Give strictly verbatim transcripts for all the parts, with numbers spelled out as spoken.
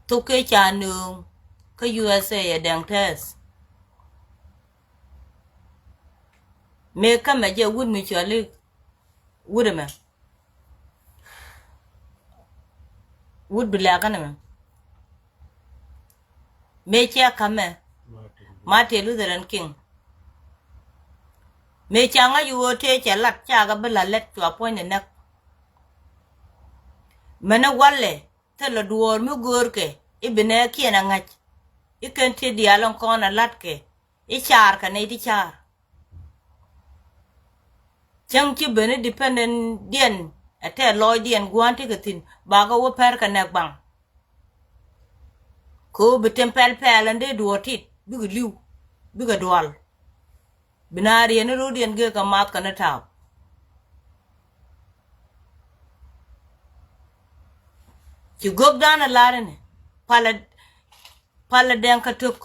Thok kɛ ca nööŋ kä U S A ɛ Dɛŋ Tɛth. Mëë kä mɛ jɛ wut mi cɔli wut ɛmɛ. Wut bi lɛk kä nɛmɛ. Mëë cɛ kä mɛ Martin Luther and King. Mëë ca ŋa̱c ɣöö tëë cɛ lat ca kɛ bi la lɛt cua puɔ̱ny ni näk. Mɛnɛ walɛ thilɛ duɔ̱ɔ̱r mi göörkɛ i̱ bi nɛɛkiɛn a ŋa̱c. I̱ kɛn ti diaal in kɔn a la̱tkɛ i̱ caar kɛ nɛy ti caar. Cäŋ ci ben i̱ dependent diɛn ɛ tɛth lɔcdiɛn gua̱a̱n tekɛ thi̱n bakɛ wä pɛr kɛ nɛk baŋ. Kɛ ɣöö bi tem pɛl pɛl ɛn dee duɔ̱ɔ̱r tit bikɛ li̱w bikɛ dual. Bi na riɛn i̱ ro̱diɛn gekä math kɛ ni ta̱a̱p. Ci gök dan a lar ini palɛ, palɛ Dɛŋ kä tok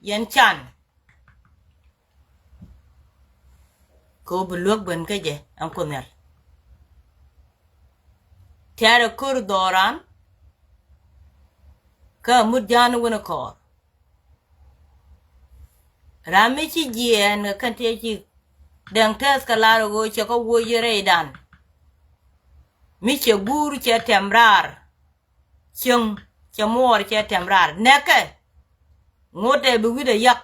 yɛn can. Kɛ ɣöö bi luäk ben kä jɛ ɛn Kuoth Nhial. Tɛ̈rɛ ko̱r dhɔran kä mut ja̱a̱n wun kɔɔr. Ram mi ci jiɛɛn kɛ kɛn tëë ci Dɛŋ Tɛth kɛ lar ɣöö cɛ kɛ wuɔc rɛydan. Mi cɛ guur cɛ tɛm raar. Cieŋ cɛ muɔɔr cɛ tɛm raar nɛkɛ. Ŋot ɛ bi wi̱cdɛ yak.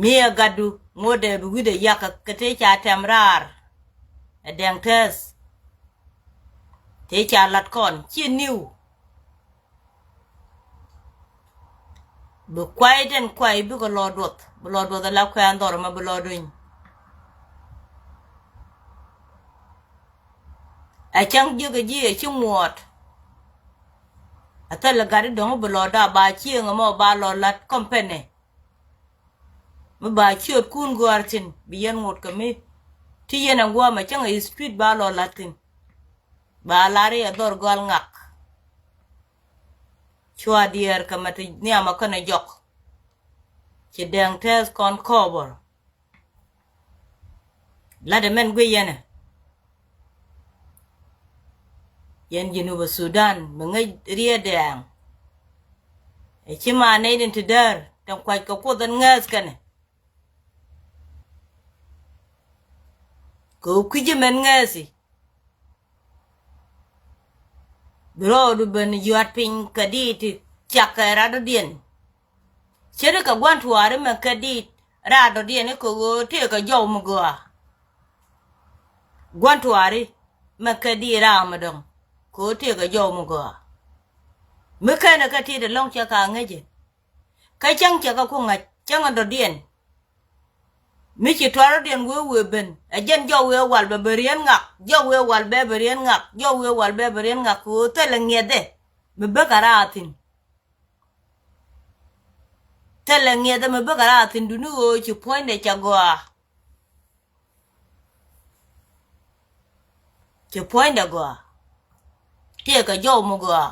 Mi ɛ gatdu ŋot ɛ bi wi̱cdɛ yak kɛ tëë ca tɛm raar. Ɛ Dɛŋ Tɛth. Tëë ca lat kɔn ci niw. Bi kuay den kuay bikɛ lɔ duɔth, bi lɔ duɔth ala kuɛn dhɔr ma bi lɔ duny. Ɛ cäŋ jiäk ɛ ji̱ ɛ ci ŋuɔɔt. Ɛ thil ɛ gat i̱ dɔ̱ŋ bi lɔ da ba cieŋ ɛmɔ ba lɔ lat company. Mi ba ciötkun gɔ̱a̱r thi̱n bi yɛn ŋot kɛ mi ti yɛn ɛ gua̱a̱m ɛ cäŋ ɛ street ba lɔ lat thi̱n. Ba lar i̱ ɛ dhɔr gɔal ŋak. Cua diɛɛr kɛ mɛ ti nhiam ɛ kɛn ɛ jɔk. Ci Dɛŋ Tɛth kɔn kɔɔbɔr. Lat ɛmɛn guic yɛn ɛ. Yɛn Jinub Sudan mi ŋäc riet Dɛŋ. Ɛ ci ma nɛy din ti däär tin kuac kɛ Kuoth ɛn ŋääth kɛnɛ. Kɛ ɣöö kui̱c ɛmɛn ŋääthi. Bi rɔɔdu ben yuat piny kɛ diit ti cak kɛ radɔdiɛn. Ce̱tkɛ gua̱n tuaari mɛ kɛ diit radɔdiɛn i̱ kɛ ɣöö tëëkɛ jɔw mi gɔaa. Gua̱n tuaari mɛ kɛ diit ram mi dɔ̱ŋ kɛ ɣöö tëëkɛ jɔw mi gɔaa. Mi kɛnɛ kɛ tit ɛlɔ̱ŋ cɛ ka ŋäcɛ. Kä cäŋ cɛ kɛ ku ŋa̱c cäŋ ɛ dɔ̱diɛn. Mi ci tuarɔdiɛn wee wee ben ɛ jɛn jɔw wee wal bɛ bɛ riɛn ŋak, jɔw wee wal bɛ bɛ riɛn ŋak, jɔw wee wal bɛ bɛ riɛn ŋak kɛ ɣöö thilɛ ŋiɛthɛ mi bäkɛ raar thi̱n. Thilɛ ŋiɛthɛ mi bäkɛ raar thi̱n duni ɣöö ci puɔ̱nydɛ cɛ gɔaa. Ci puɔ̱nydɛ gɔaa. Tëëkɛ jɔw mi gɔaa.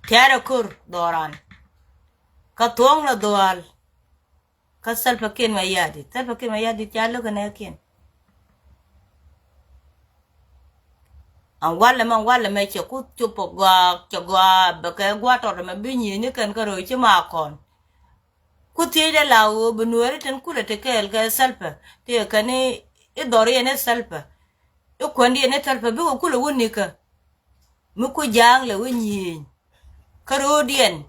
Tɛ̈rɛ ko̱r dhɔran. Kä thuɔ̱ŋ la dhuaal. Kä Salva Kiir Mayardit. Salva Kiir Mayardit ca lo̱k kɛ nɛɛkiɛn. An walɛ mɛ, an walɛ mɛ cɛ ku cop ɛ gɔaa, cɛ gɔaa bɛ kɛ gua̱a̱r tɔt ɛmɛ bi nyieni kɛn kä röö ci ma kɔn. Ku thiecdɛ la ɣöö bi nueeri tin kulɛ ti kɛɛl kɛ Salva tëë kɛn i̱ dhɔriɛn i̱ Salva i̱ kuändiɛn i̱ Salva bikɛ kulɛ wä nikä. Mi ku ja̱a̱ŋ lɛ wä nyieny kä ro̱o̱diɛn.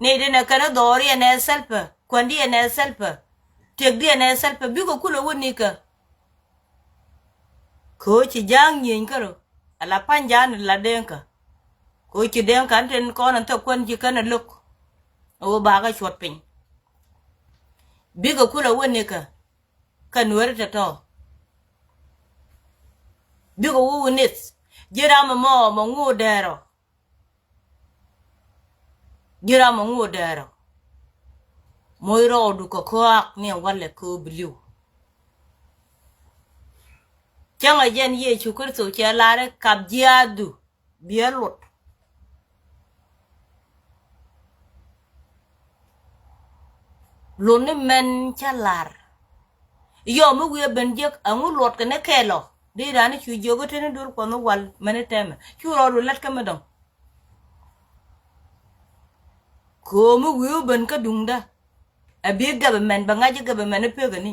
Nɛy tin ɛ kɛn i̱ dhɔriɛn ɛ Salva, kuändiɛn ɛ Salva, tëkdiɛn ɛ Salva bikɛ kulɛ wä nikä. Kɛ ɣöö ci ja̱a̱ŋ nyieny kärö ala pa̱ny ja̱a̱n la Dëŋkä. Kɛ ɣöö ci Dëŋkä an tin kɔn an thäk kuän ci kɛn ɛ lo̱k. Ɛ ɣöö bakɛ cuɔt piny. Bikɛ kulɛ wä nikä. Kä nueeri tɔ̱tɔ̱. Bikɛ wä wä nith ji̱ ram ɛmɔ mɔ ŋo̱o̱ dɛɛrɔ. Ji̱ ram ɛ ŋo̱o̱ dɛɛrɔ. Moc rɔɔdu kɛ kɔaak ni ɛn walɛ kɛ ɣöö bi li̱w. Cäŋɛ jɛn Yecu Kritho cɛ lar i̱ kap jiaathu biɛ luɔt. Luɔt ni mɛn cä lar. Yɔm mi wiee ben jiäk ɛŋu luɔt kɛ ni kɛɛl ɔ. Dee raan cu jiök i̱ teni duel Kuɔth ni wal mɛni tɛmɛ. Cu rɔɔdu lat kä mi dɔ̱ŋ. Köömi wi̱i̱ wä ben kä duŋdä. Ɛ bi government bɛ ŋa̱c i̱ government i̱ pekɛ ni.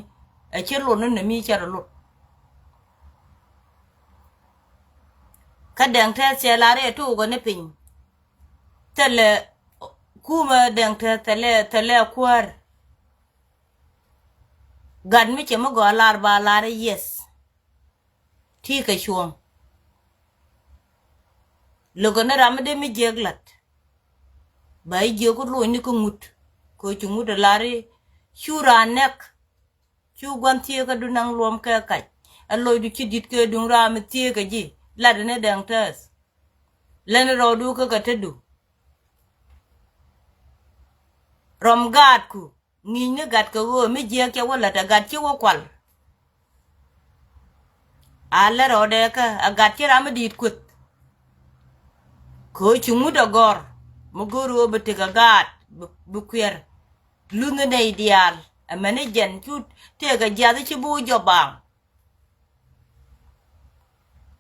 Ɛ ci lot ni nɛ mi cɛ rɔ lot. Kä Dɛŋ Tɛth cɛ lar i̱ ɛ tuukɛ ni piny. Thilɛ kumɛ Dɛŋ Tɛth thilɛ, thilɛ kuäär. Gat mi cɛ mi gɔaa lar ba lar i̱ yes. Ti kɛ cuɔ̱ɔ̱ŋ. Lo̱kɛ ni ram mi dee mi jiäk la̱t. Ba i̱ jiäk ku lo̱cni kä ŋut. Kɛ ci ŋut ɛ lar i̱ cu raan nɛk. Cu gua̱n thieekädu naŋ luɔm kɛ kac. Ɛ lɔcdu ci di̱t kɛ duŋ ram mi thieekä ji̱. Lat ni Dɛŋ Tɛth. Lɛn rɔɔdu kä kɛ tetdu. Rɔm gaatku. Ŋi̱i̱cni gat kɛ ɣöö mi jiääk cɛ wä la̱t ɛ gat ci wä kual. A lɛ rɔɔdɛ kä ɛ gat ci ram mi di̱i̱t kueth. Kɛ ɣöö ci ŋut ɛ gɔ̱r mi go̱o̱r ɣöö bi tekɛ gaat bi, bi kuiɛr. Luthni nɛy diaal ɛmɛni jɛn cu tëëkɛ jiath ci bi wä jɔp baaŋ.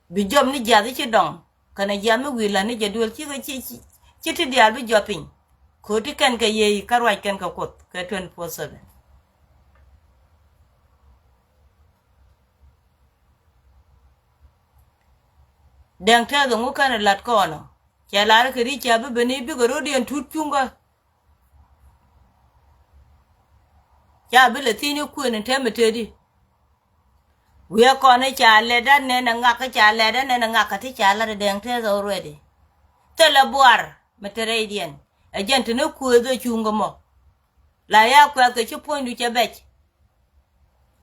Bi jɔp ni jiath ci dɔŋ kɛnɛ jiath mi wi̱i̱ la̱t ni jɛ duel cikɛ ci, ci, ci ti diaal bi jɔp piny. Ko̱ti kɛn kɛ yiëë kä ruac kɛn kɛ Kuoth kɛ twenty four seven. Dɛŋ Tɛth ŋu kɛn lat kɔn ɔ cɛ lar kɛ ri̱c ca bi ben i̱ bikɛ ro̱diɛn tut cuŋkä. Ca bi lɛ thi̱n i̱ kuën in tɛmɛ tëëdi. Wi̱i̱ kɔn i̱ ca lɛt dan nɛn ɛ ŋak i̱ ca lɛt dan nɛn ɛ ŋak kä ti ca lat i̱ Dɛŋ Tɛth already. Thilɛ buar mi te rɛydiɛn ɛ jɛn te ni kuëëth ɛ cuŋ kɛ mɔ. La ya kuɛth kɛ ci puɔ̱nydu cɛ bɛc.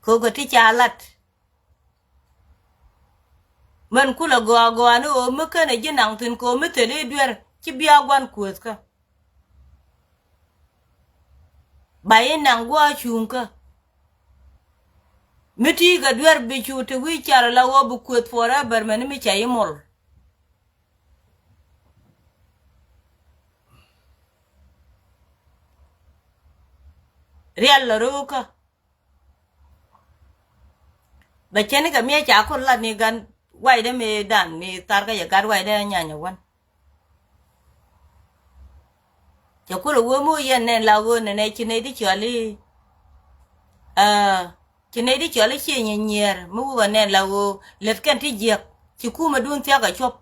Kɛ kɛ ti ca lat. Mɛn kulɛ gɔaa gɔaa ni ɣöö mi känɛ ji̱ naŋ thi̱n kɛ ɣöö mi thil i̱ duer ci bia gua̱n kuëëthkä. Ba i̱ naŋ gua̱a̱ cuŋkä. Mi ti̱i̱ kɛ duer bi cu te wi̱i̱ car la ɣöö bi kuëëth forever mɛn mi ca i̱ mol. Rial la ro̱o̱kä. Bɛ cɛn kɛ miɛ ca kul lat ni gan waydɛ mi dan mi tharkɛ yɛ gat waydɛ nyanyɛ wan. Cɛ kul a wee mi wä yɛn nɛn la ɣöö nɛnɛ ci nɛy ti cɔal i̱, aa, ci nɛy ti cɔal i̱ ciɛ nyɛ nyiɛɛr mi wä nɛn la ɣöö lät kɛn ti jiäk ci kumɛ dun thiak a cuɔp.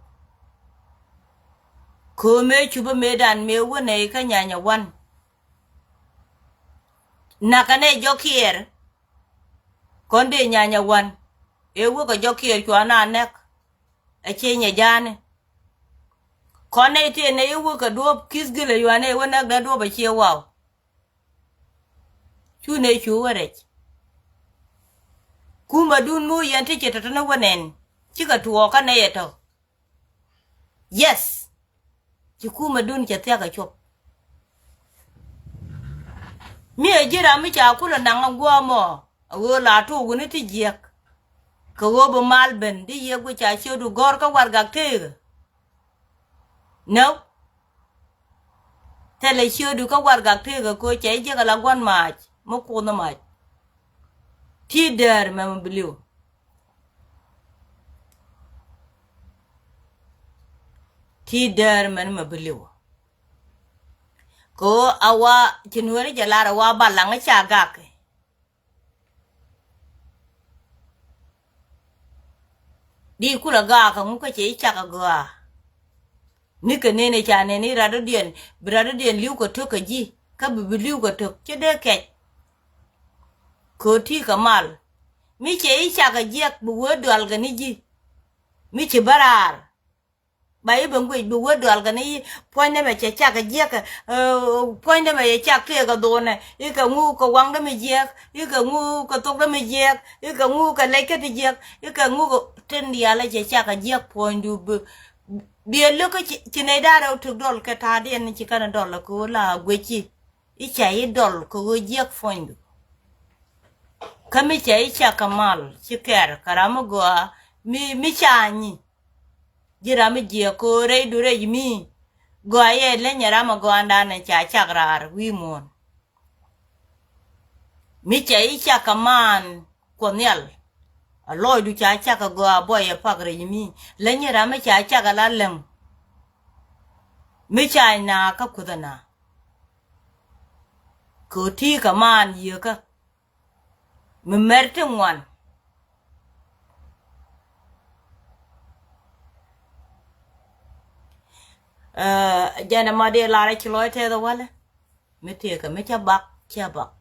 Köö mëë cupä mëë dan mëë wä nɛy kä nyanyɛ wan. Nakä nɛ jɔk kiɛɛr. Kɔn dee nyanya wan. Ëë wä kɛ jɔk kiɛɛr cua na nɛk. Ɛ ciɛ nyɛ ja̱a̱ni. Kɔn nɛ itiɛ nɛ i̱ wä kɛ duɔ̱ɔ̱p ki̱th gilɛ yuan ëë wä nɛk dee duɔ̱ɔ̱p ɛ ciɛ waw. Cu nɛ cu wä rɛc. Kumɛ dun mi wä yɛn ti cɛ tɔ̱tɔ̱ ni wä nɛn. Cikɛ tuɔɔkä nɛ yɛ tɔ̱. Yes. Ci kumɛ dun cɛ thia̱k ɛ cuɔp. Mi ɛ ji̱ ram mi ca kulɛ naŋ ɛ guɔ̱ɔ̱mɔ ɛ ɣöö la tuuk ni ti jiɛk. Kɛ ɣöö bi mal ben di yiëë guic ca ciötdu gɔ̱r kä warɛgak tëëkɛ. Nä. Thilɛ ciötdu kä warɛgak tëëkɛ kɛ ɣöö cɛ ji̱ jiɛk ala gua̱n mac mi kuth ni mac. Ti däär mɛ mi bi li̱w. Ti däär mɛn mɛ bi li̱w. Kɛ ɣöö a wa ci nueeri jɛ lar a wa balaŋ ca gak. Di kulɛ gak a ŋu kä cɛ i̱ cak a gɔaa. Mi kɛ nene ca nene i̱ rat dɔ̱diɛn bi rat dɔ̱diɛn li̱w kɛ tök kɛ ji̱ kä bi bi li̱w kɛ tök ci dee kɛc. Kɛ ɣöö ti kɛ mal mi cɛ i̱ cak a jiɛk bi wee dual kɛ ni ji̱. Mi ci bä raar. Ba i̱ ben guic bi wä dual kɛ ni puɔ̱nydɛ mɛ cɛ cak kɛ jiɛk kɛ, eh, puɔ̱nydɛ mɛ cɛ cak tëëk kɛ dhonɛ i̱ kɛ ŋu kɛ waŋdɛ mi jiɛk i̱ kɛ ŋu kɛ thokdɛ mi jiɛk i̱ kɛ ŋu kɛ lɛc kä ti jiɛk i̱ kɛ ŋu kɛ tin diaal cɛ cak kɛ jiɛk puɔ̱nydu bi. Biɛ lök kä ci, ci nɛy da̱rɛ wä tek dɔl kɛ ta̱a̱diɛn ci kɛn dɔl kɛ wä la guic ci i̱ ca i̱ dɔl kɛ wä jiɛk puɔ̱nydu. Kä mi ca i̱ cak kɛ mal ci kɛr kɛ ram mi gɔaa mi, mi ca nyi. Ji̱ ram mi jiɛk ko̱o̱r rɛydu rɛy mi. Gɔaa yɛ leny ɛ ram ɛ gɔaandan ɛ ca cak raar wi̱i̱ muɔ̱ɔ̱n. Mi cɛ i̱ cak kɛ maan Kuɔth Nhial. A lɔcdu ca cak a gɔaa buɔyɛ pak rɛy mi. Leny ram mi ca cak a la läŋ. Mi ca na kä kuth a na. Kɛ ɣöö ti kɛ maan yieekä. Mi mɛr ti ŋuan. Ɛ, jɛn ɛmɔ dee lar ɛ ci lɔc tɛth ɛ walɛ. Mi tëëkä mi cä bak, cä bak.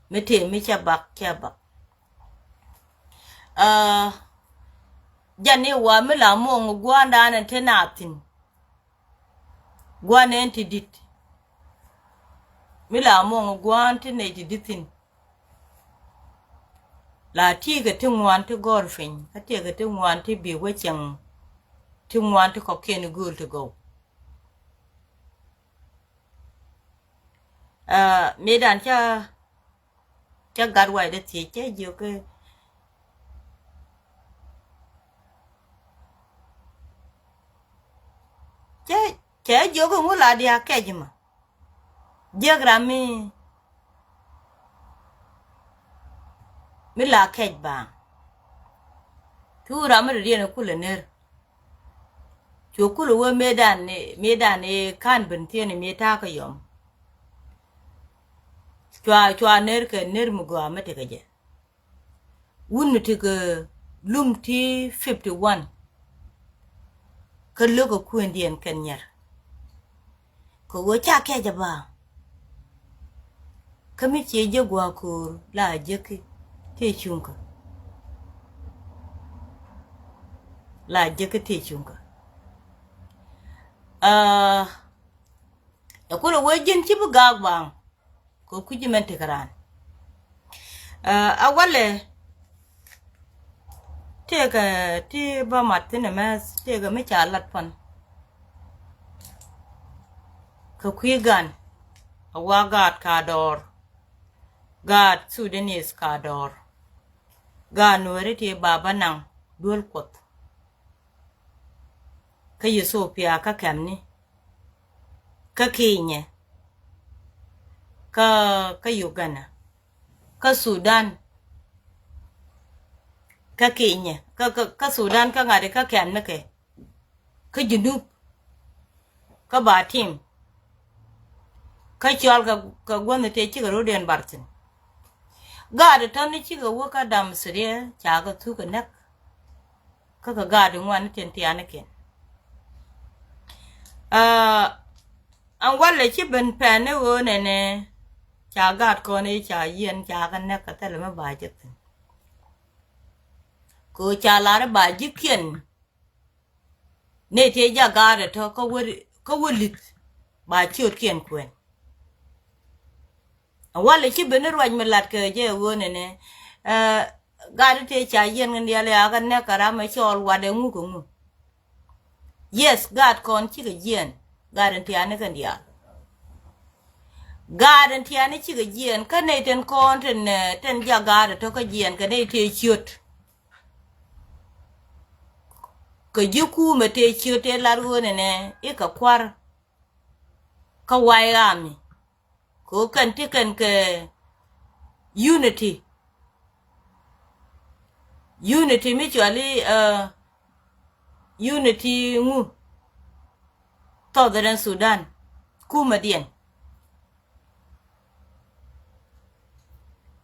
Mi tëë mi cä bak, cä bak. Ɛ, jɛn i̱ wa mi la muɔŋ gua̱a̱ndan ɛn te na thi̱n. Gua̱n ɛn ti di̱t. Mi la muɔŋ gua̱a̱n ti nɛy ti di̱t thi̱n. La ti̱i̱ kɛ ti ŋuan ti gɔr piny, kä ti̱i̱ kɛ ti ŋuan ti bi wä cieŋ, ti ŋuan ti kɔ̱kiɛn i̱ gööl ti gɔw. Ɛ, mëëdan cä Cä gat wac dee thiec cä jiök. Cä, cä jiök ŋu la diaal kɛc mɔ. Jiök ram mi, mi la kɛc baaŋ. Cu ram mi dee diɛn kulɛ ner. Cu kulɛ wee mëëdan, mëëdan i̱ ka̱n ben thieen i̱ mëë ta̱a̱ kä yɔm. Cua, cua ner kɛ ner mi gɔaa mi tekɛ jɛ. Wun mi tekɛ lum ti fifty one. Kä lo̱kɛ kuëndiɛn kɛn nyɛr. Kɛ ɣöö ca kɛc a ba. Kä mi ciɛ jek gua̱a̱ ko̱o̱r la jek ti cuŋkä. La jek ti cuŋkä. Aa, ɛ kulɛ wee ji̱n ci bi gaak baaŋ. Kɛ kui̱c mɛn tekɛ raan. Aa, a walɛ tëëkɛ ti bä mat thi̱n ɛmɛ tëëkɛ mi ca lat pan. Kɛ kui̱ gan a wa gaat ka dɔɔr. Gaat Sudanese ka dɔɔr. Gaat Nuɛri ti baba naŋ duel Kuɔth. Kä Ethiopia kä kɛmni. Kä Kenya. Kä, kä Uganda. Kä Sudan. Kä Kenya. Kä, kä, kä Sudan kä ŋa̱t kä kɛmni kɛ. Kä Junub. Kä ba tim. Kä cɔal kɛ, kɛ gua̱n tëë cikɛ rot ɛn bar thi̱n. Gaat tɔ̱ni cikɛ wä kä dam Sudan ca kɛ thuk kɛ näk. Kä kɛ gaat ŋuan tin tianikiɛn. Aa, ɛn walɛ ci ben pɛn ni ɣöö nɛnɛ ca gaat kɔn i̱ ca yiɛn ca kɛ näk kɛ thilɛ mi ba jek thi̱n. Kɛ ɣöö ca lar i̱ ba ji̱kiɛn. Nɛy tëë jak gaat ɛ tɔ̱ kä wä, kä wä li̱th ba ciötkiɛn kuɛn. Walɛ ci ben ni ruac mi lat kɛ jɛ ɣöö nɛnɛ, ɛ, gaat tëë ca yiɛn kɛ diaal ya kɛ nɛk kɛ ram ɛ cɔɔl watdɛ ŋu kɛ ŋu. Yes, gaat kɔn cikɛ jiɛn, gaat in tiani kɛ diaal. Gaat in tiani cikɛ jiɛn kä nɛy tin kɔn tin, ɛ, tin jak gaat ɛ tɔ̱ kä jiɛn kɛ nɛy tëë ciöt. Kɛ ji̱ kumɛ tëë ciöt tëë lar ɣöö nɛnɛ i̱ kɛ kua̱r kä White Army. Kɛ ɣöö kɛn ti kɛn kɛ unity. Unity mi cuali, ɛ, unity ŋu. Southern Sudan. Kumɛ diɛn.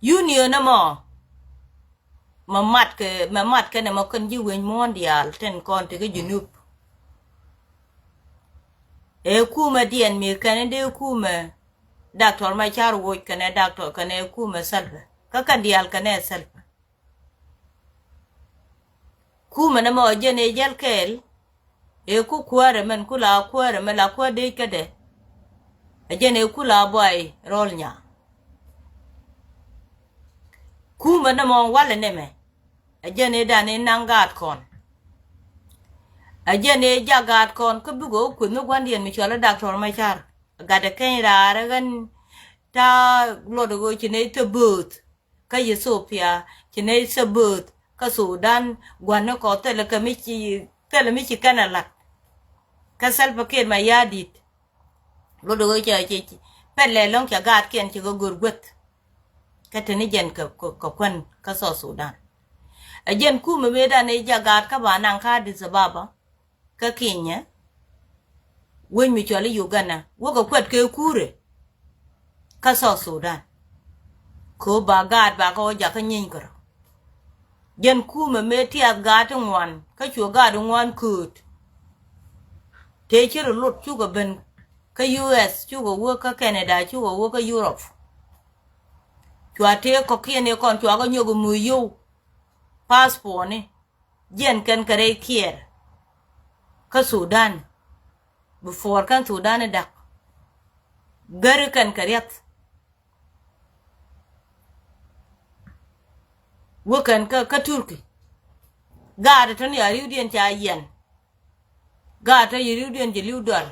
Union ɛmɔ. Mɛ mat kɛ, mɛ mat kɛn ɛmɔ kɛn ji̱ weny muɔ̱ɔ̱n diaal tin kɔn ti kä Junub. Ɛ kumɛ diɛn mi kɛn dee kumɛ Doctor Machar woc kɛnɛ Doctor kɛnɛ kumɛ Salva. Kä kɛn diaal kɛnɛ Salva. Kumɛ nɛmɛ ɔ jɛn ɛ jäl kɛɛl. Ɛ ku kuäärɛ mɛn ku la kuäärɛ mɛ la kuäär dee kädɛ. Ɛ jɛn ɛ ku la buay rɔl nya. Kumɛ nɛmɛ ɔ walɛ nɛmɛ. Ɛ jɛn ɛ dan ɛ naŋ gaat kɔn. Ɛ jɛn ɛ jak gaat kɔn kä bikɛ ɔ kueth mi gua̱ndiɛn mi cual ɛ Doctor Machar. Gatdɛ keny raar ɛ ɣän ta̱a̱ luɔt ɛ ɣöö ci nɛ thäbööth. Kä Ethiopia, ci nɛ thäbööth, kä Sudan, gua̱n ni kɔ thilɛ kɛ mi ci, thilɛ mi ci kɛn a la̱t. Kä Salva Kiir Mayardit. Lot ɣöö cɛ, cɛ, cɛ, pɛlɛ lɔ̱ŋ cɛ gaatkiɛn ci kɛ gör guäth. Kä te ni jɛn kɛ, kɛ, kɛ kuän kä South Sudan. Ɛ jɛn kumɛ mëëdan ɛ jɛ gaat kä ba naŋ kä Addis Ababa. Kä Kenya, wec mi cɔl i̱ Uganda, wäkɛ kuɛt kɛ kurɛ kä South Sudan. Kɛ ɣöö ba gaat ba kä wä jakä nyieeny kärɔ. Jɛn kumɛ mëë tiath gaat ti ŋuan, kä cuɛ gaat ti ŋuan kööt. Tëë ci rɔ lot cukɛ ben kä U S, cukɛ wä kä Canada, cukɛ wä kä Europe. Cua tëë kɔ̱kiɛn ëë kɔn cua kɛ nyɔk i̱ mi yio̱w passport ni. Jiɛn kɛn kɛ rɛy kiɛɛr kä Sudan. Before kɛn Sudan i̱ da̱k, gäri kɛn kɛ riath. Wä kɛn kä, kä Turkey. Gaat tɔ̱ ni a ri̱wdiɛn ca yiɛn. Gaat tɔ̱ yi ri̱wdiɛn ci li̱w dual.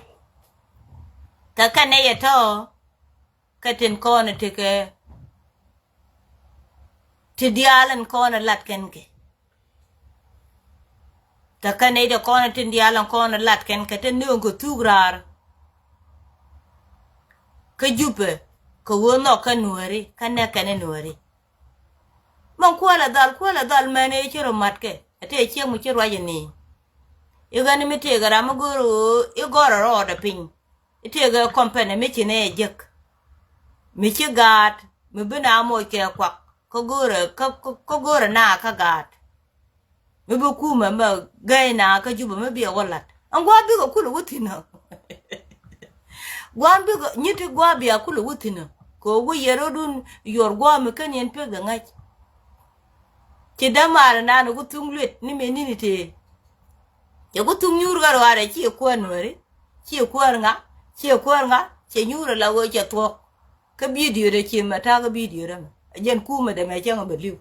Kɛ kɛn nɛy ɛ tɔ̱. Kä tin kɔn tekɛ ti diaal in kɔn lat kɛn kɛ. Kä kɛn nɛy ti kɔn tin diaal in kɔn lat kɛn kɛ te nööŋ kɛ thuk raar kä Jupɛ kɛ ɣöö nhɔk kä Nuääri kä nɛk kɛn i̱ Nuääri. Mɛn kuäär ɛ dhal, kuäär ɛ dhal mɛn ëë ci rɔ mat kɛ ɛ tëë ciek mi ci ruac ɛ ni. I̱ ɣän mi tëëkɛ ram mi go̱o̱r ɣöö i̱ gɔ̱rɛ rɔɔdɛ piny. I̱ tëëkɛ company mi ci nɛ jek. Mi ci gaat mi bi na moc kɛ kuak kä go̱o̱rɛ, kä, kä, kä go̱o̱rɛ na kä gaat. Mi bi kumɛ mɛ gɛy na kä Jupɛ mi bi ɛ wä la̱t. Ɛn gua̱a̱ bikɛ kulɛ wä thi̱n ɔ. Gua̱a̱ bikɛ nyi ti gua̱a̱ bia kulɛ wä thi̱n ɔ. Kɛ wä yɛ rɔ̱dun yuɔr gua̱a̱ mi ken yɛn pek dɛ ŋa̱c. Ci dämaar naan ku thuŋ luet ni mëë ni̱ni tëë. Cɛ ku thuŋ nyuur kä ruaarɛ ci kuäär Nuääri. Ci kuäär ŋa, ci kuäär ŋa, cɛ nyuur ala ɣöö cɛ thuɔ̱k. Kä bidio dɛ ci mɛ ta̱a̱ kä bidio dɛ mɛ. A jɛn kumɛ dɛ mɛ cäŋ bɛ li̱w.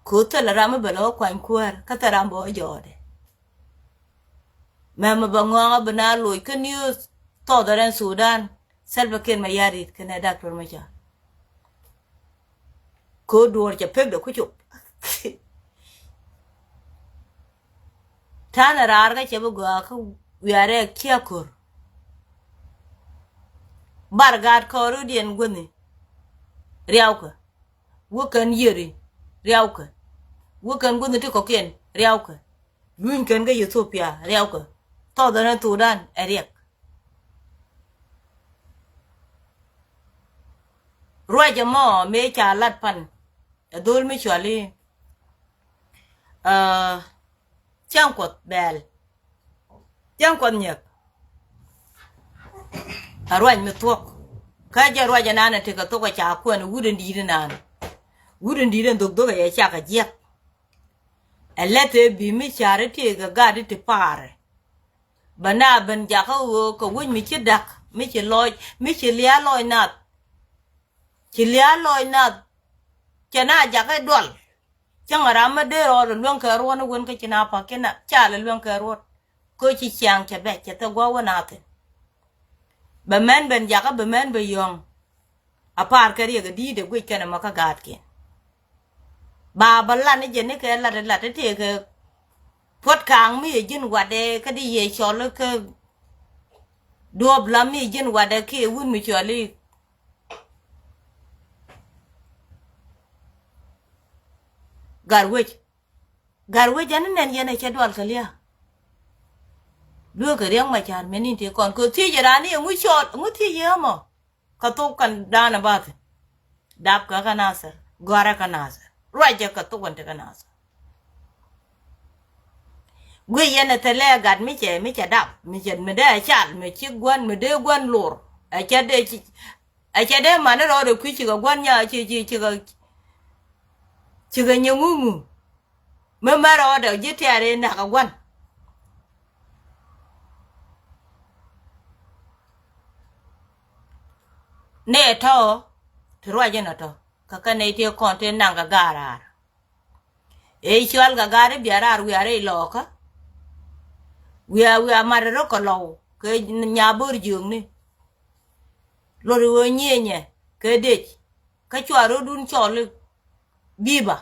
Ko̱ thilɛ ram mi bɛ lɔ kuany kuäär, kä thilɛ ram bɛ wä jɔɔdɛ. Mɛmɛ bɛ ŋɔ̱ɔ̱ŋä bi na loc kä news thɔɔth rɛn Sudan. Salva Kiir Mayardit kɛnɛ Doctor Machar. Ko̱ duɔ̱ɔ̱r cɛ pek dɛ ku cop. Ta̱nɛ raar kä cɛ bi gɔaa kä wiarɛ kiɛ ko̱r. Bar gaat kɔɔr wi̱diɛn guäni riawkä. Wä kɛn yieri riawkä. Wä kɛn guäni ti kɔ̱kiɛn riawkä. Luny kɛn kä Ethiopia riawkä. Thɔɔth ɛn Sudan ɛ riɛk. Ruac ɛmɔ mëë ca lat pan ɛ dhol mi cuali, ah, cäŋ kuɔth bɛɛl. Cäŋ kuɔth nyɛk. A ruac mi thuɔ̱k. Kä jɛ ruac ɛnan ɛ tekɛ thok ɛ ca kuɛn wut in di̱i̱t inan. Wut in di̱i̱t in dhok dhok ɛ yɛ cak ɛ jiɛk. Ɛ lɛth ɛ bi mi ca̱r i̱ tëëkɛ gat i̱ ti paarɛ. Bä na ben jakä ɣöö kɛ wec mi ci da̱k, mi ci lɔc, mi ci lia̱a̱ lɔc nath. Ci lia̱a̱ lɔc nath. Cɛ na jakä dual. Cäŋ ram mi dee rɔɔdɛ luäŋ kɛ ruɔ̱n i̱ wen kä ci na pa̱k ci na cal i̱ luäŋ kɛ ruɔ̱t. Kä ci ciaŋ cɛ bɛ cɛ thɛ gua̱a̱ wä na thi̱n. Bɛ mɛn ben jakä bɛ mɛn bɛ yɔ̱ŋ. A pa̱a̱r kɛ riɛk ɛ di̱i̱t ɛ guic kɛn ɛmɔ kä gaatkiɛn. Ba bä lat ni jɛ ni kɛ lat lat ti tëëkɛ puɔ̱t ka̱a̱ŋ mi yɛ ji̱n watdɛ kä di yɛ cɔl kä duɔ̱ɔ̱p lam mi yɛ ji̱n watdɛ kiɛ wut mi cɔl i̱ Gatwec. Gatwec ɛn nɛn yɛn ɛ cɛ dual kɛ lia̱a̱. Dueekɛ Riɛk Macar mɛ ni̱n tëë kɔn kɛ thiec raan ni ɛŋu cɔl ɛŋu thiec yɛ ɛmɔ. Kä thok kɛn da̱a̱n ɛ bath. Dap kɛ kä Nasir. Gɔ̱a̱rɛ kä Nasir. Ruacɛ kɛ thok kɛn ti kä Nasir. Guic yɛn ɛ thilɛ gat mi cɛ mi cɛ dap mi cɛ mi dee ɛ cal mi ci gua̱n mi dee gua̱n lor. Ɛ cɛ dee ci ɛ cɛ dee mani rɔɔdɛ kui̱ cikɛ gua̱n nya ci ci cikɛ cikɛ nyɛ ŋuŋu. Mi mɛ rɔɔdɛ ji̱ tɛɛr in nakä gua̱n. Nɛ tɔ̱ ti ruac in ɔ tɔ̱ kä kɛ nɛy ti kɔn ti naŋ kɛ ga̱a̱r raar. Ëë cual kɛ ga̱a̱r i̱ bia raar wiaa rɛy lɔɔkä. Wiaa wiaa mat rɔ kɛ lɔw kɛ nya bo̱r jiökni. Lot i̱ ɣöö nyienyɛ kɛ dec kä cua ro̱dun cɔl i̱ bi̱i̱ ba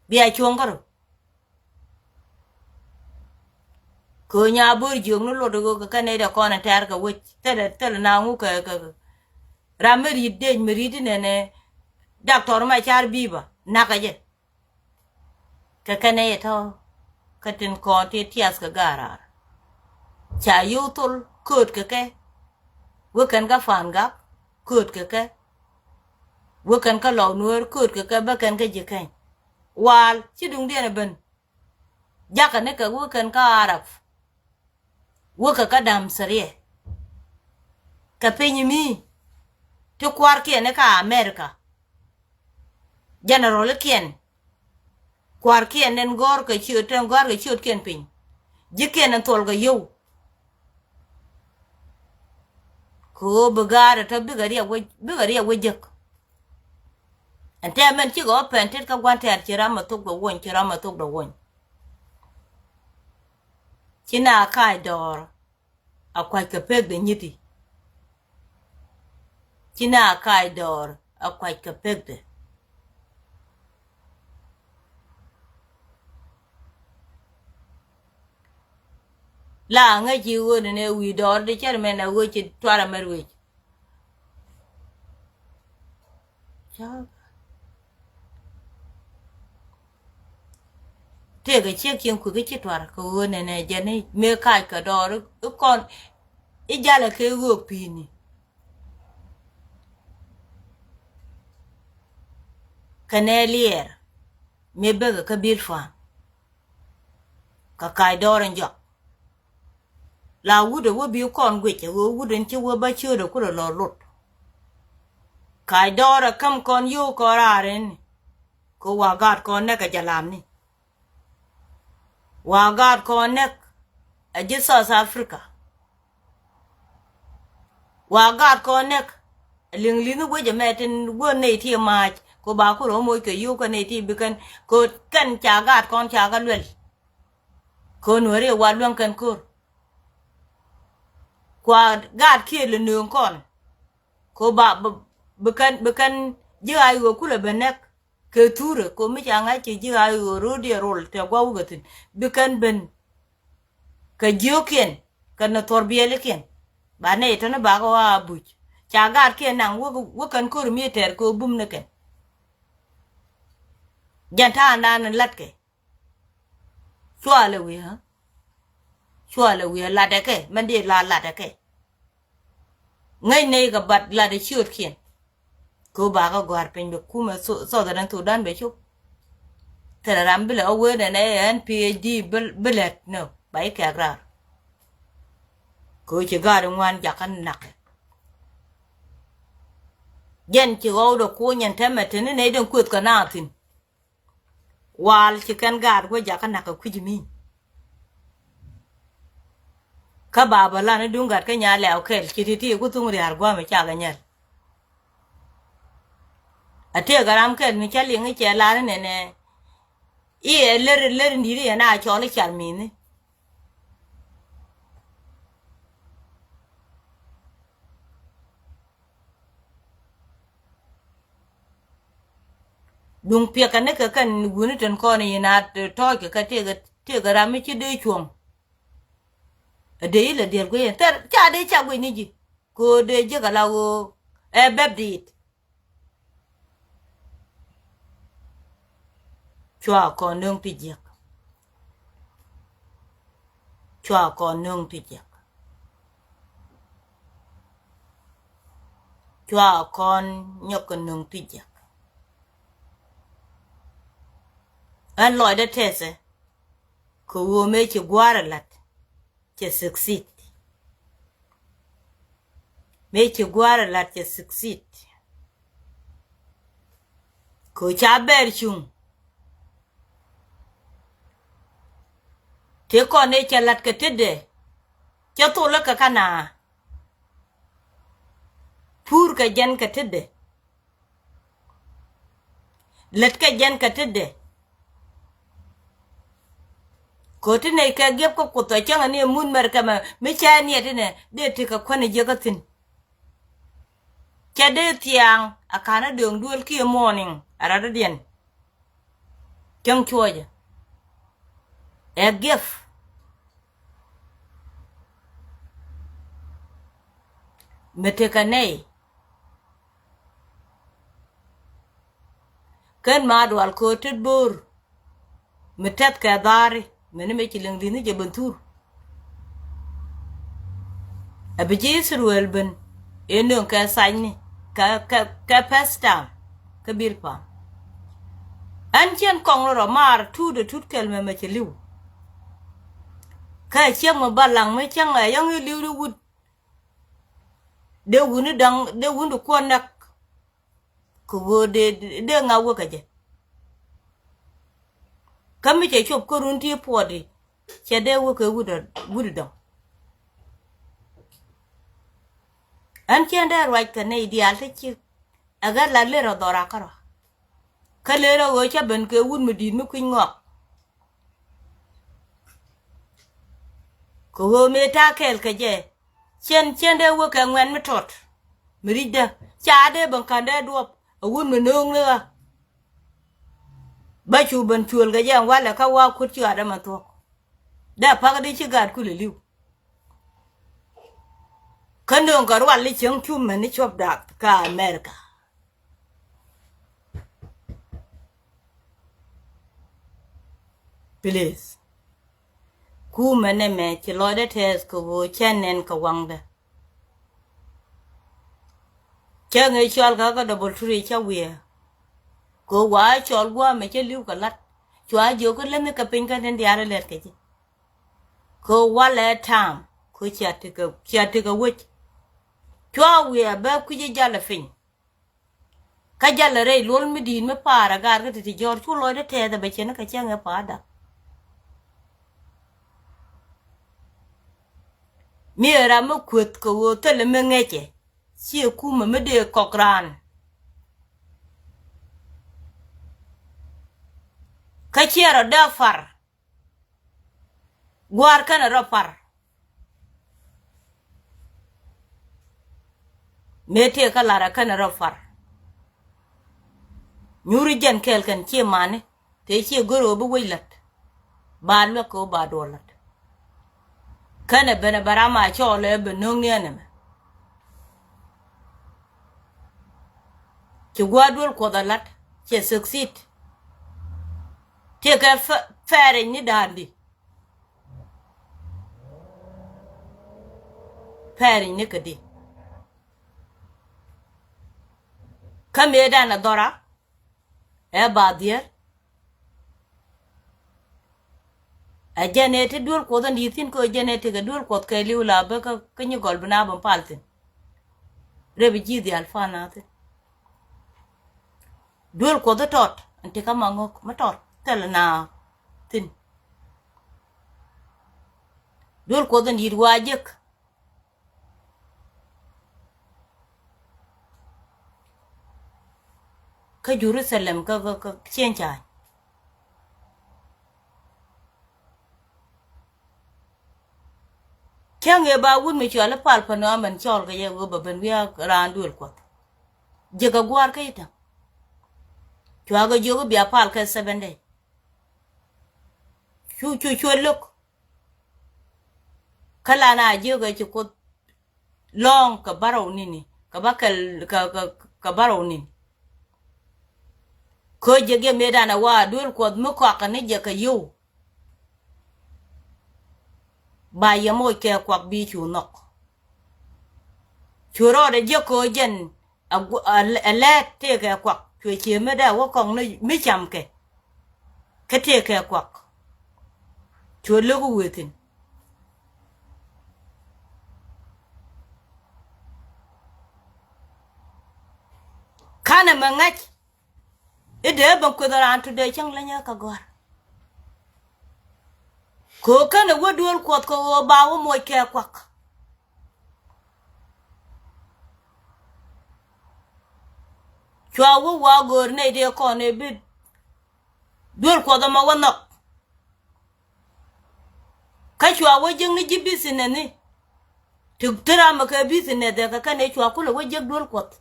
bia cuɔ̱ŋ kärɔ. Kɛ ɣöö nya bo̱r jiök ni lot i̱ ɣöö kɛ kɛn nɛy dɛ kɔn in tɛ̈r kɛ wec thilɛ thilɛ na ŋu kɛ kɛ ram mi ri̱t dec mi ri̱t inɛnɛ. Doctor Macar Biba nakä jɛ. Kɛ kɛnɛ yɛ tɔ̱ kä tin kɔn ti tiath kɛ ga̱a̱ raar. Ca yio̱w thol kööt kɛ kɛ. Wekɛn kä Pan Gak kööt kɛ kɛ. Wekɛn kä Lɔw Nuäär kööt kɛ kɛ, bä kɛn kä Ji̱ Keny. Wal ci duŋdiɛn ɛ ben. Jakä ni kɛ wekɛn kä Arab. Wekɛ kä Dam Sariɛ. Kɛ piny mi ti kuarkiɛn ni kä America. General kiɛn. Kuarkiɛn den gɔr kɛ ciöt, den gɔr kɛ ciötkiɛn piny. Ji̱kiɛn den thuɔl kɛ yio̱w. Kɛ ɣöö bi ga̱a̱r ɛ tɔ̱ bikɛ riɛk wec, bikɛ riɛk wec jek. Ɛn tɛmɛn cikɛ ɣɔ̱ pɛn tet kä gua̱n tɛ̈r ci ram ɛ thok dɔ wony, ci ram ɛ thok dɔ wony. Ci na kac dɔɔr a kuac kɛ pek de nyithi. Ci na kac dɔɔr a kuac kɛ pek de. La ŋäc ci ɣöö nɛnɛ wi̱i̱ dɔɔr di cär mɛn a ɣöö ci tuar a mɛr wec. Tëëkɛ ciek cieŋ kui̱ kä ci tuar kɛ ɣöö nɛnɛ jɛn i̱ mëë kac kɛ dɔɔr i̱ kɔn i̱ jalɛ kɛ ɣöök pi̱i̱ni. Kɛnɛ liɛɛr mëë bekɛ kä Bil Pan. Kɛ kac dɔɔr in jɔak. La wut ɛ wä bi kɔn guic ɛ ɣöö wut in ci wä bä ciötdɛ kulɛ lɔ lot. Kac dɔɔr ɛ käm kɔn yio̱w kɔn raar in. Kɛ wa gaat kɔn näk ɛ jalamni. Wa gaat kɔn näk ɛ ji̱ South Africa. Wa gaat kɔn näk ɛ liŋ li̱nh wec ɛmɛ tin guäär nɛy ti maac kɛ ba ku rɔ moc kɛ yio̱w kɛ nɛy ti bi kɛn kɛ kɛn ca gaat kɔn ca kɛ luɛl. Kɛ nuääri ɛ wa luäŋ kɛn ko̱r. Kua gaat kiɛ lɛ nööŋ kɔn. Kɛ ba bi kɛn bi kɛn ji̱ ɣaac ɣöö kulɛ bɛ näk. Kɛ thurɛ kɛ mi ca ŋa̱c kɛ ji̱ ɣaac ɣöö ro̱o̱diɛ rol tɛ gua̱wukɛ thi̱n bi kɛn ben. Kɛ jiökiɛn kɛ ni thuɔr biɛlikiɛn. Ba nɛy tɔ̱ni bakɛ ɣɔaa buc ca gaatkiɛn naŋ wä kɛn ko̱r mi tɛɛr kɛ ɣöö bum ni kɛn. Jɛn ta̱a̱ naan ni la̱tkɛ. Cualɛ wi̱i̱ ɣä. Cualɛ wi̱i̱ ɣä latdɛ kɛ mɛn di la latdɛ kɛ. Ŋäc nɛy kɛ bat latdɛ ciötkiɛn. Kɛ ɣöö bakä gɔ̱a̱r piny bɛ kumɛ Southern Sudan bɛ cop. Thilɛ ram bi lɛ ɣä wee nɛnɛ N P H D bi lɛt nɔ ba i̱ kɛɛk raar. Kɛ ɣöö ci gaari ŋuan jakä nakɛ. Jɛn ci ɣɔwdɛ kuny ɛn tɛmɛ teni nɛy den kueth kɛ naath thi̱n. Wal ci kɛn gaat wä jakä nakä kui̱c mi. Kä ba bä lan i̱ duŋ gat kä nya lɛw kɛl ci ti̱ti̱ ku thuŋ ria̱r gua̱a̱m i̱ cakɛ nyɛl. A tëëk a ram kɛl mi cä liŋ i̱ cɛ lar i̱ nɛnɛ. I̱ ɛ ler ler in di̱t i̱ yɛn a cɔl i̱ car mi̱i̱ni. Duŋ piɛkɛ ni kɛ kɛn wuni tin kɔn i̱ na tɔ̱ɔ̱c kɛ kɛ tëëkɛ tëëkɛ ram mi ci dee cuɔ̱ŋ. Ɛ dee ilɛ diɛl guic in thɛr ca dee ca guic ni ji̱. Kɛ ɣöö dee jiäk ala ɣöö ɛ bɛp diit. Cua kɔn nöŋ ti jiäk. Cua kɔn nöŋ ti jiäk. Cua kɔn nyɔk kɛ nöŋ ti jiäk. Ɛn lɔcdä tɛthɛ kɛ ɣöö mëë ci gua̱a̱r ɛ la̱t. Cɛ succeed. Mëë ci gua̱a̱r ɛ la̱t cɛ succeed. Kɛ ca bɛɛr cuŋ. Tëë kɔn ëë cɛ la̱t kɛ tetdɛ. Cɛ thol lä kɛ ka naa. Puur kɛ jɛn kɛ tetdɛ. Lät kɛ jɛn kɛ tetdɛ. Kɛ ɣöö ti nɛy kɛ giɛp kä Kuoth ɔ cäŋɛ ni ɛ mun mɛr kɛmɛ mi cɛ niɛt inɛ dee ti kɛ kuän ɛ jiäkä thi̱n. Cɛ dee thiaŋ a ka̱n a dööŋ duël kiɛ morning a rat dɔ̱diɛn. Cäŋ cuɔcɛ ɛ giɛp. Mi tekɛ nɛy. Kɛn ma dual kɛ ɣöö tet bo̱o̱r mi tɛth kɛ dhaari mɛni mɛ ci liŋ li̱nh ni jɛ ben thur. Ɛ bi ji̱ Israel ben ëë nöŋ kɛ thanyni kɛ, kɛ, kɛ pɛth tam kä bil pam. Ɛn cɛn kɔŋ rɔ maar tut ɛ tut kɛl mɛ mɛ cɛ li̱w. Kä ɛ ciek mɛ ba laŋ mi cäŋ ɛ yɔ̱ŋ i̱ li̱w di wut. Dee wuni da̱ŋ, dee wuni kuɔn näk. Kɛ ɣöö dee, dee ŋa wä kɛ jɛ. Kä mi cɛ cop kä run ti puɔt i̱ cɛ dee wä kɛ wut, wut dɔ̱ŋ. Ɛn cɛn dee ruac kɛ nɛy diaal ti cik. Ɛ ɣän la ler ɔ dhɔra kärɔa. Kä ler ɔ ɣöö cä ben kɛ wut mi di̱i̱t mi kui̱ny ŋɔak. Kɛ ɣöö mëë ta̱a̱ kɛɛl kɛ jɛ. Cɛn, cɛn dee wä kɛ ŋuɛ̈n mi tɔt. Mi ri̱cdä ca dee ben ka̱n dee duɔp a wut mi nööŋ ni ɣä. Bä cu ben cuël kɛ jɛ ɛn walɛ kä wa kuot ci ɣa̱t ɛmɛ thuɔ̱k. Dee pa̱k di ci gaat kulɛ li̱w. Kä nööŋ kɛ rual i̱ cieŋ cu mɛn i̱ cuɔp dath kä America. Please. Kumɛ nɛmɛ ci lɔcdɛ tɛth kɛ ɣöö cä nɛn kɛ waŋdɛ. Cä ŋee cɔal kä kä double three cä wiɛɛ. Kɛ ɣöö wa cɔl gua̱a̱mɛ cä li̱w kɛ la̱t. Cua jiök kä lämi kɛ piny kä tin diaal ilɛt kɛ ji̱. Kɛ ɣöö walɛ ta̱a̱m kɛ ɣöö cia tekɛ, cia tekɛ wec. Cua wiɛɛ bä kui̱c i̱ jalɛ piny. Kä jalɛ rɛy luɔl mi di̱i̱t mi pa̱a̱r agaar kä ti̱ti̱ jɔ̱ɔ̱r cu lɔcdä tɛɛth ɛ bɛ cɛn kä cäŋ ɛ pa̱a̱r da̱k. Mi ɛ ram mi kueth kɛ ɣöö thilɛ mi ŋäcɛ ciɛ kumɛ mi dee kɔk raan. Kä ciɛ rɔ dee par. Gua̱a̱r känɛ rɔ par. Mëë tëë kä lar ɛ känɛ rɔ par. Nyuuri jɛn kɛɛl kɛn ciɛ mani tëë ciɛ go̱r ɣöö bi wec la̱t. Ba luäk kɛ ɣöö ba duɔl la̱t. Känɛ ben ɛ bɛ ram a cɔɔl ɛ ben no̱o̱ŋ ni ɛn ɛmɛ. Ci gua̱a̱r duel kuɔth a la̱t cɛ succeed. Tëë kɛ fɛ-, fɛɛric ni da̱a̱ndi. Pɛɛric ni kädi. Kä mëëdan ɛ dhɔra ɛ ba dhier. Ɛ jɛn ëë ti duel kuɔth in di̱i̱t thi̱n kä jɛn ëë ti kɛ duel kuɔth kɛ li̱w la bä kä, kä nyi gɔl bi na bä pal thi̱n. Rep ji̱ dhial pal na thi̱n. Duel kuɔth in tɔt in ti kä ma ŋɔk mi tɔt thil na thi̱n. Duel kuɔth in di̱i̱t wa jek. Kä Jerusalem kä, kä, kä cieŋ ca̱a̱ny. Cäŋ ëë ba wut mi cɔal i̱ pal pä nɔamɛn cɔɔl kɛ yɛ ɣöö bɛ ben wi̱i̱ a raan duël kuɔth. Jiäk a gua̱a̱r kä i̱ täŋ. Cuakɛ jiök i̱ bia pal kɛ seven day. Cu, cu, cuɛ lo̱k. Kä lan a jiök ɛ ci kuoth lɔ̱ɔ̱ŋ kɛ bärɔw ni̱ni kɛ bä kɛl kɛ, kɛ, kɛ bärɔw ni̱ni. Kä jɛ giɛ mëëdan ɛ wa duel kuɔth mi kɔakɛ ni jɛ kɛ yio̱w. Ba yɛ moc kɛ kuak bi cu nhɔk. Cu rɔɔdɛ jiɛ kɛ jɛn a gu-, a, a lɛɛt tëëkɛ kuak cuɛ cie mi dee wä kɔŋ ni mi camkɛ. Kä tëëkɛ kuak cuɛ lo̱k wëë thi̱n. Kanɛ mɛ ŋa̱c i̱ dee ben kueth raan tu dee cäŋ leny ɛ kɛ gɔ̱a̱r. Kɛ ɣöö känɛ wä duel kuɔth kɛ ɣöö ba wä moc kɛ kuak. Cua wä wa go̱o̱r nɛy dee kɔn ëë bi duel kuɔth ɛmɔ wä nhɔk. Kä cua wä jiäkni ji̱ business ni. Ti, ti ram ɛ kɛ business ɛ kɛ kɛn ëë cua kulɛ wä jiäk duel kuɔth.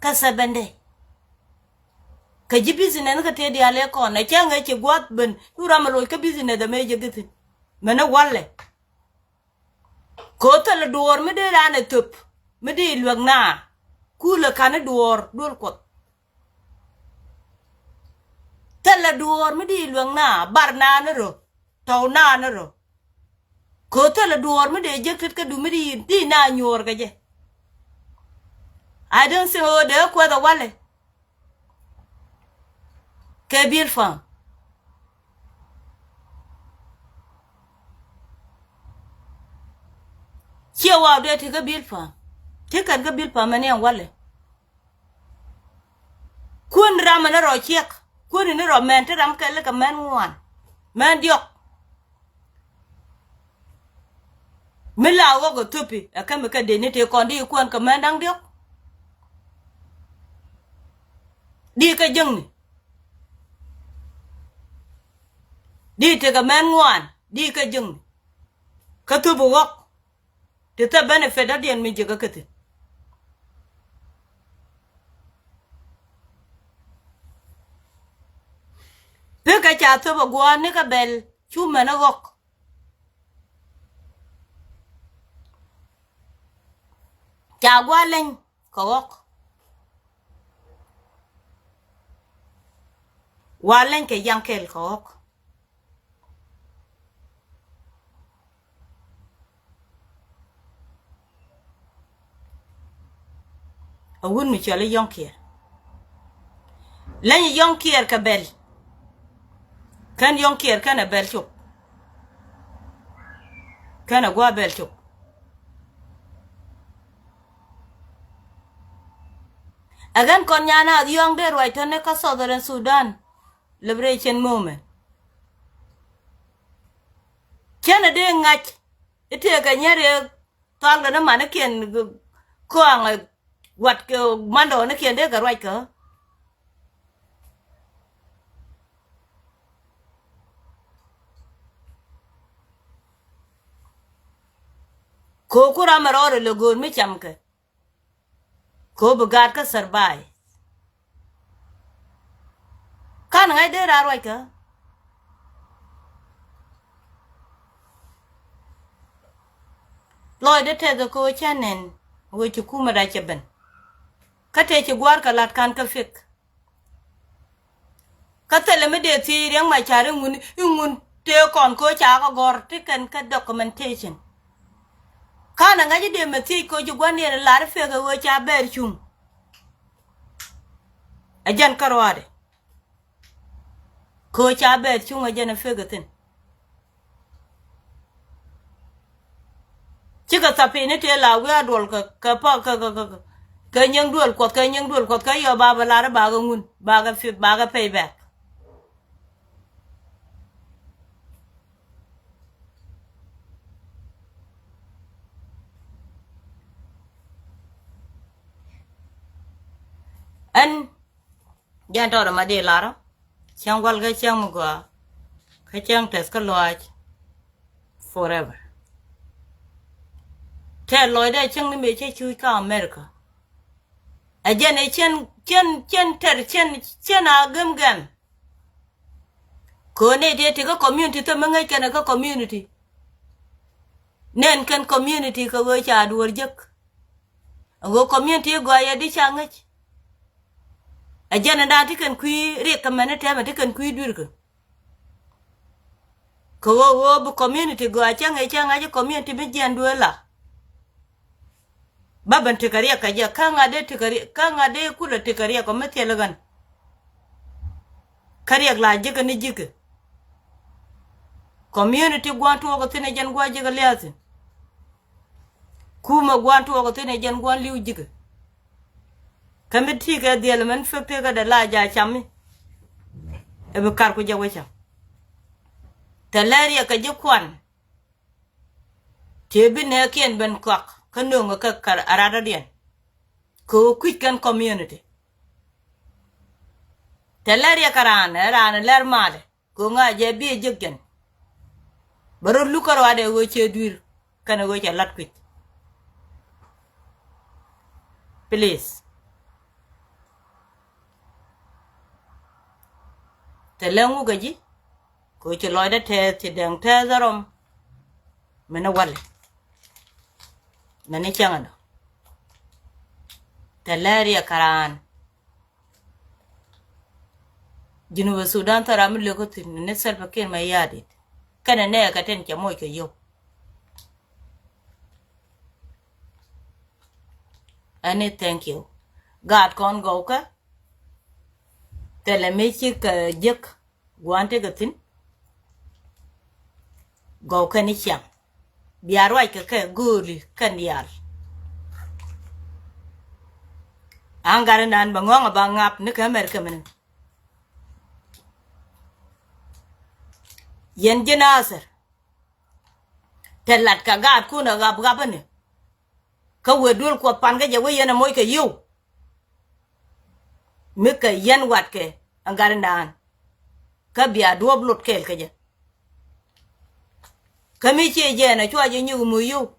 Kä seven day. Kɛ ji̱ business ni kä tëë diaal ëë kɔn ɛ cäŋ ëë ci gua̱th ben cu ram ɛ loc kä business ɛ mëë jiäk i̱ thi̱n. Mɛn ɛ walɛ. Kɛ ɣöö thilɛ duɔ̱ɔ̱r mi dee raan ɛ thöp mi dee luäk na. Kulɛ ka̱n i̱ duɔ̱ɔ̱r duel kuɔth. la duɔɔr mi di luäŋ na bar na ni rɔ. Tɔw na ni rɔ. Kɛ thilɛ duɔɔr mi dee jek tet kä du mi di di na nyuɔɔr kɛ jɛ. I don't think ɣöö dee kuɛth ɛ walɛ. Kɛ Bilpam. Ciɛ waw dee ti kä Bilpam. Ti kɛn kä Bilpam mɛn yɛn walɛ. Kuäär ni ram mɛn rɔ ciɛk. Kuäär ni rɔ mɛn ti ram kɛl kɛ mɛn ŋuan. Mɛn diɔk. Mi la ɣɔk ɛ thupi ɛ kɛ mi kɛ deni tëë kɔn di kuɛn kɛ mɛn da̱ŋ diɔk. Di kɛ jiäkni. Di tekɛ mɛn ŋuan di kɛ jiäkni. Kä thupi ɣɔk. Ti thɛ benefit dɔ̱diɛn mi jiäkä kä thi̱n. Pekɛ ca thop ɛ gua̱a̱r ni kä bɛl cu mɛn ɛ ɣɔk. Ca gua̱a̱r leny kɛ ɣɔk. Wa leny kɛ yaŋ kɛl kɛ ɣɔk. A wut mi cɔl i̱ Yɔ̱ŋ Kiɛɛr. Leny i̱ Yɔ̱ŋ Kiɛɛr kɛ bɛl. Kɛn Yɔ̱ŋ Kiɛɛr kɛn ɛ bɛl cop. Kɛn ɛ gua̱a̱ bɛl cop. Ɛ ɣän kɔn nyan a dhiɔ̱ɔ̱ŋ dee ruac tɔ̱nɛ kä Southern Sudan Liberation Movement. Cɛn ɛ dee ŋa̱c i̱ tëëkɛ nyɛr yɛ thɔalkɛ ni manikiɛn kɔaŋ ɛ wat kɛ mandɔɔnikiɛn dee kɛ ruac kä. Ko̱o̱ku ram ɛ rɔɔdɛ lɛ go̱o̱r mi camkɛ. Ko̱ bi gaat kä survive. Kan ŋa̱c dee raar ruac kä. Lɔcdɛ tɛth ko̱ cä nɛn wee ci kumɛ rac cɛ ben. Kä tëë ci gua̱a̱r kɛ la̱t kan kä fik. Kä thilɛ mi dee thiec Riɛk Macar iŋun iŋun tëë kɔn ko̱ ca kɛ gɔ̱r ti kɛn kä documentation. Kanɛ ŋa̱c idee mɛ thiec ko̱ ci gua̱n yɛn lar i̱ fek ɛ ɣöö ca bɛɛr cuŋ. Ɛ jɛn kä ruaadɛ. Ko̱ ca bɛɛr cuŋ ɛ jɛn ɛ fek ɛ thi̱n. Cikɛ thapini tëë la wiaa duɔl kɛ kɛ pa kɛ kɛ kɛ kɛ nyiŋ duël kuɔth kɛ nyiŋ duël kuɔth kɛ yɔ ba bɛ lar i̱ bakɛ ŋun bakɛ fi bakɛ pay back. Ɛn jɛn tɔɔrɛ ma di larɔ cäŋ gual kä cäŋ mi gɔaa kä cäŋ tɛth kä lɔaac forever. Tɛth lɔcdɛ cäŋ ni mëë cä cuuc kä America. Ɛ jɛn ɛ cɛn cɛn cɛn tɛr cɛn cɛn a gɛm gɛm. Kɛ ɣöö nɛy tëë ti kä community thäm mi ŋäc kɛn ɛ kä community. Nɛn kɛn community kɛ ɣöö ca duɔ̱ɔ̱r jek. Ɛ ɣöö community gɔaa yɛ di ca ŋäc. Ɛ jɛn ɛn daan ti kɛn kui̱ riɛk kɛ mɛn ɛ tɛmɛ ti kɛn kui̱ dui̱rkɛ. Kɛ ɣöö ɣöö bi community gɔaa cäŋ ɛ cäŋ ŋa̱c ɛ community mi jiɛn duëë la. Ba ben tekɛ riɛk kɛ jɛ kä ŋa̱t dee tekɛ riɛk kä ŋa̱t dee kulɛ tekɛ riɛk kɔ mi thil ɣän. Kä riɛk la ji̱kɛ ni ji̱kɛ. Community gua̱n tuɔɔk ɛ thi̱n ɛ jɛn gua̱n ji̱kɛ lia̱a̱ thi̱n. Kumɛ gua̱n tuɔɔk ɛ thi̱n ɛ jɛn gua̱n li̱w ji̱kɛ. Kä mi ti̱i̱ kɛ dhiɛl mɛn pek tëëkä dee la ja̱ cam mi. Ɛ bi kar ku jɛ wecä. Tɛ lɛr yɛ kɛ ji̱ kuan. Tëë bi nɛɛkiɛn ben kɔak kä nööŋä kɛ kar aratdɔ̱diɛn. Kɛ ɣöö kui̱c kɛn community. Tɛ lɛr yɛ kɛ raan ɛ raan ɛ lɛr maatɛ. Kɛ ɣöö ŋa̱ jɛ bi ɛ jek jɛn. Bɛ rɔ luk kärɔadɛ ɣöö cɛ dui̱r kɛnɛ ɣöö cɛ la̱t kui̱c. Please. Tɛ lɛ ŋukɛ ji̱ kɛ ɣöö ci lɔcdä tɛth ci dɛŋ tɛth ɛ rɔm. Mɛn ɛ walɛ mɛn ɛ cäŋ ɛnɔ. Tɛ lɛ riɛk kɛ raan. Junubä Sudan thɔra mi lek kä thi̱n ni Salva Kiir Mayardit. Kɛnɛ nɛɛkɛ tin cɛ moc kɛ yio̱w. Ɛni thank you. Gaat kɔn gɔwkä. Thilɛ mi ci kɛ jek gua̱a̱n tekɛ thi̱n. Gɔwkä ni ciaŋ. Bia ruac kɛ kɛ gööli kɛn diaal. Aŋ gat inan bɛ ŋɔ̱ŋ a ba ŋap ni kɛ mɛr kɛ mini. Yɛn ji̱ Nathir. Te lat kɛ gaatkun ɛ ɣap ɣap ini. Kä wëë duel Kuɔth pan kä jɛ wee yɛn ɛ moc kɛ yio̱w. Mi kɛ yɛn watkɛ ɛn gat inaan. Kä bia duɔ̱ɔ̱p lot kɛɛl kä jɛ. Kä mi ciɛ jɛɛn ɛ cua jɛ nyuth muc yio̱w.